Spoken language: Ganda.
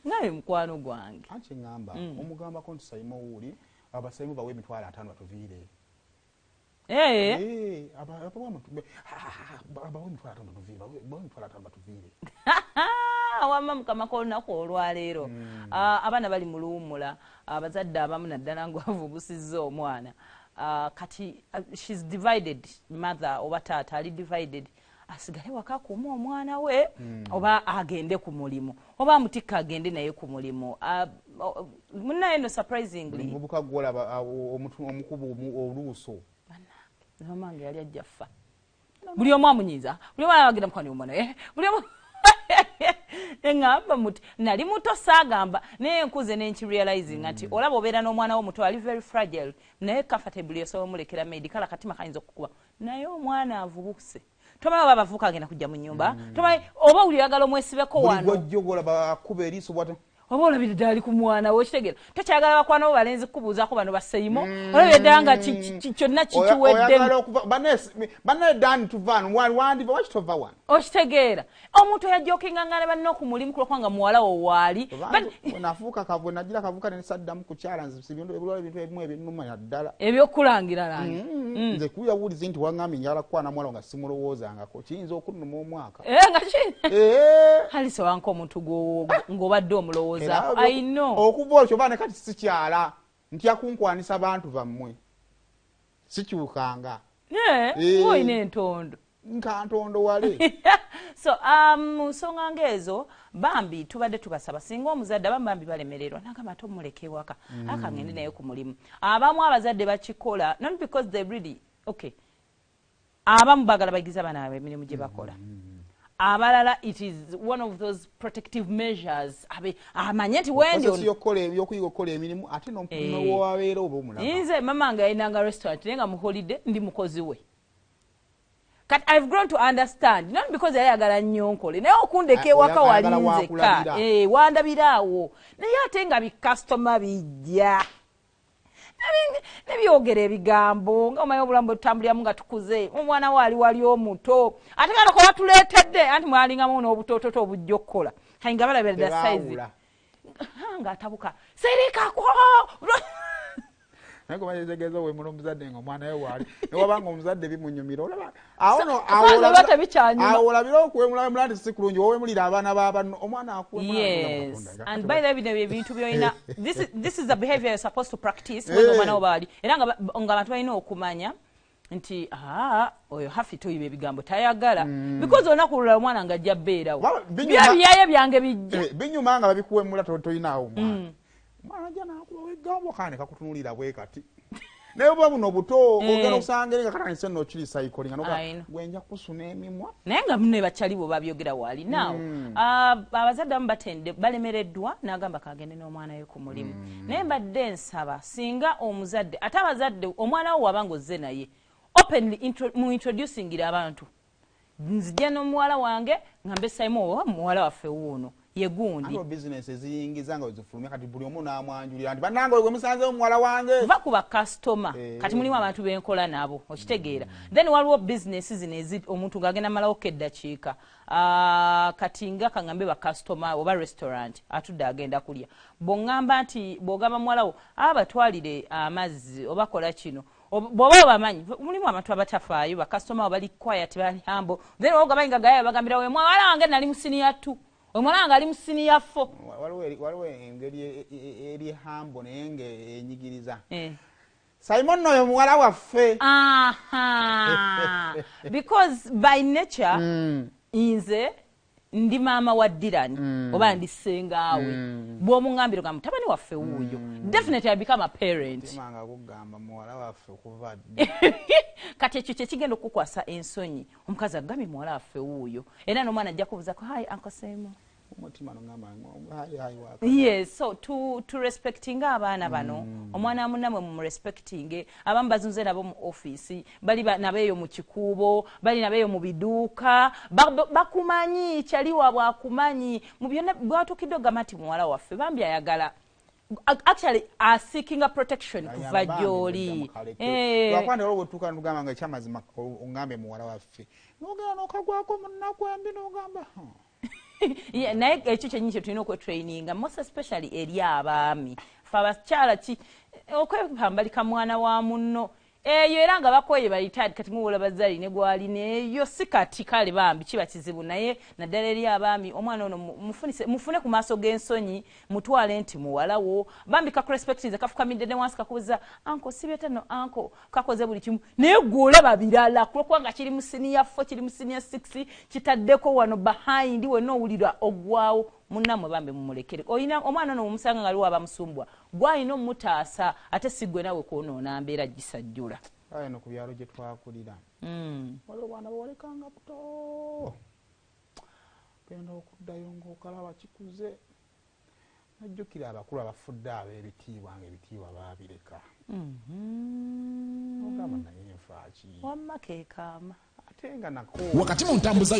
Ngabe mukwano gwange. Anti ngamba omugambako nti Saimo wuuli, abasaimo bawe 50,000 batuviire. Eh. Abawe 50,000 batuviire, bawe 50,000 batuviire. Wamma Mukama k'olunaku olwaleero. Abaana bali mu luwummula, abazadde abamu naddala ng'avubusizza omwana. Kati she's divided, mother oba taata ali divided, asigale waka akuume omwana we oba agende ku mulimu, oba amutikka agende naye ku mulimu. Munnaye no surprisingly Muvubuka gwolaba omukubu oluuso. Mama wange yali ajja ffa, buli omu amunyiiza, buli omu agenda mukwano omwana, buli omu eŋŋamba muti nali muto saagamba, naye nkuze nenkirealizinga nti olaba obeera n'omwana wo muto ali very fragile, naye comfortably osobola omulekera maid, kale akatima kayinza okukuba, naye omwana avubuse tomanyi oba abavubuka agenda kujja mu nyumba, tomanyi oba buli oyagala omwesibeko Buli wano. Gwojjo gwolaba akuba eriiso bwata. Oba olabire ddala ali ku mwana we, okitegeera, tokyagala bakwano bo balenzi kukubuuzaako bano baseyimo, olabire ddala nga kyonna kikiweddemu. Oyagala okuva banne dani tuvaano wandiva waki tova wano. Okitegeera, omuntu eyajokinganga ne banna ku mulimu kulwokuba nga muwala wo waali. Nafuuka kavwe nagira kavuka nesaddamu kukyala nze ebintu ebimu ebinuma naddala. Ebyokulangira lange. Nze kuyawulizi nti waŋŋambye njagala kukwana muwala nga simulowoozangako, kiyinza okunnuma omwaka. Eh, nga ki Eh. Alisa wanka omuntu ng'obadde omulowoozaako. Era I know. Okuva olwo kyova ne kati sikyala ntya kunkwanisa bantu bammwe, sikyukanga. Eh, olina entondo. Nkantondo wale. So mu nsonga ng'ezo bambi tubadde tubasaba, singa omuzadde abamu bambi balemererwa nagamba ate omuleka ewaka, akangende naye ku mulimu. Abamu abazadde bakikola not because they really, okay, abamu baagala bayigiza abaana baabwe emirimu gye bakola, abalala it is one of those protective measures, abe amanye nti wendi Process y'okuyiga okukola emirimu ate nowabeera oba omulaba. Nze mama nga yalinanga restaurant, naye nga mu holiday ndi mukozi we. Kati I've grown to understand, not because yali ayagala nnyo nkole, naye okundeka ewaka wali oyagala nzeka. wakulabira. Eh, wandabira awo, naye ate nga bikasitoma bijja nebyogera ebigambo nga omanyi obulamu bwe tutambuliramu nga tukuze, omwana we ali wali omuto, ate kano ko batuleetedde anti mwalingamu n'obutoototo obujja okukola kati nga balabira dda size. Tebaawula. Ng'atabuka sirikako. Naye kuba wemula omuzadde nga omwana we waali, newabanga omuzadde bimunyumira olaba awo no awo Kwanza oba tebikyanyuma. Awo olabira okuwemula nti si kulungi owemulira abaana b'abanno, omwana akuwemula. Yes, and by the way, bino ebintu byolina, this is the behavior you're supposed to practice when omwana wo baali, era nga abantu balina okumanya nti aa oyo hafi toyiba ebigambo tayagala, because olunaku olulala omwana nga ajja bbeerawo. Byabiyaye byange bijja. Eh, binyuma nga babikuwemula, tolinaawo omwana, omwana ajja nakubawo egambo kane kakutunulira bwe kati, naye oba buno buto ogenda okusanga eri nga katandise nno okiri cycling nga I know. gwenja kusuna emimwa. Naye nga munne bakyali bo babyogera waali naawe. Abazadde abamu batende balemereddwa n'agamba kagende n'omwana we ku mulimu, naye mbadde nsaba singa omuzadde, ate abazadde, omwana wo waba ng'ozze naye openly mu introducingira abantu, nzija n'omuwala wange nga mbe Simon oba muwala waffe wuuno ye gundi. Ate bizinesi eziyingiza nga wezifulumya kati buli omu n'amwanjulira nti bannange oyo gwe musanzewo muwala wange. Va ku bakasitoma. Kati mulimu abantu benkola nabo, okitegeera, then waliwo bizinesi zino omuntu ng'agenda malawoko eddakiika. Kati nga kaŋŋambe bakasitoma oba restaurant atudde agenda kulya, bw'oŋŋamba nti bw'ogamba muwalawo abatwalire amazzi oba kola kino, bw'oba obamanyi, mulimu abantu abatafaayo, bakasitoma bali quiet, bali humble, then ogamanyi nga gayayo bagambira we muwala wange nali mu senior two, omuwala wange ali mu senior four. Waliwo engeri eri humble naye nga enyigiriza. Eh. Simon oyo muwala waffe. Aha. Because by nature nze ndi maama wa Dirani oba ndi ssengaawe, bw'omuŋŋambira ogamba mutabani waffe wuuyo, definitely I become a parent. Timanga kugamba muwala waffe okuva ddi. Kati ekyo kyekigenda okukwasa ensonyi, omukazi agambye muwala waffe wuuyo, era n'omwana ajja kubuuzako, "Hi, Uncle Semo." Omutima nogamba hayi hayi waka. Yes, so to respectinga abaana bano, omwana wa munnamwe mumurespectinge. Abamu bazunze nabo mu offisi, bali nabeeyo mu kikuubo, bali nabeeyo mu biduuka, bakumanyi kyali waabwe akumanyi mu byonna bwatuukidde ogamba nti muwala waffe bambi ayagala actually aseekinga protection kuva gy'oli. Eh. Lwakuba nti olwo bwetuuka nitugamba nga ekyamazima oŋŋambe muwala waffe, nogenda nokagwako mu nnaku embi nogamba, "Huh." Yeah, naye ekyo kyenyini kyetulina okwetraininga, most especially eri abaami. Fe abakyala ki okwepambalika mwana wa munno eyo, era nga bakoye balitad kati muwola bazali ne gwalina eyo si kati. Kale bambi kiba kizibu, naye naddala eri abaami, omwana ono mufune ku maaso g'ensonyi, mutwale nti muwalawo bambi kakurespectinze, kafukamidde ne wansi, kakubuza, "Uncle, sibyeta no uncle," kakoze buli kimu, naye gwe olaba birala kulwokubanga kiri mu senior 4, kiri mu senior 6, kitaddeko wano behind wenna owulira ogwawo. Munnammwe bambi mumulekere. Oyina omwana ono mumusanga nga aliwo abamusumbwa, gwalina omutaasa, ate si gwe nawe kwonoona mbeera gisajjula. Aye no ku byalo gye twakulira waliwo bwana bwewalekanga buto, genda okuddayo ng'okalaba kikuze. Najjukira abakulu abafudde ab'ebitiibwa, nga ebitiibwa baabireka. Ogamba naye nfaaki? Wamma keekaama. Ate nga nako Wakati mu ntambuza.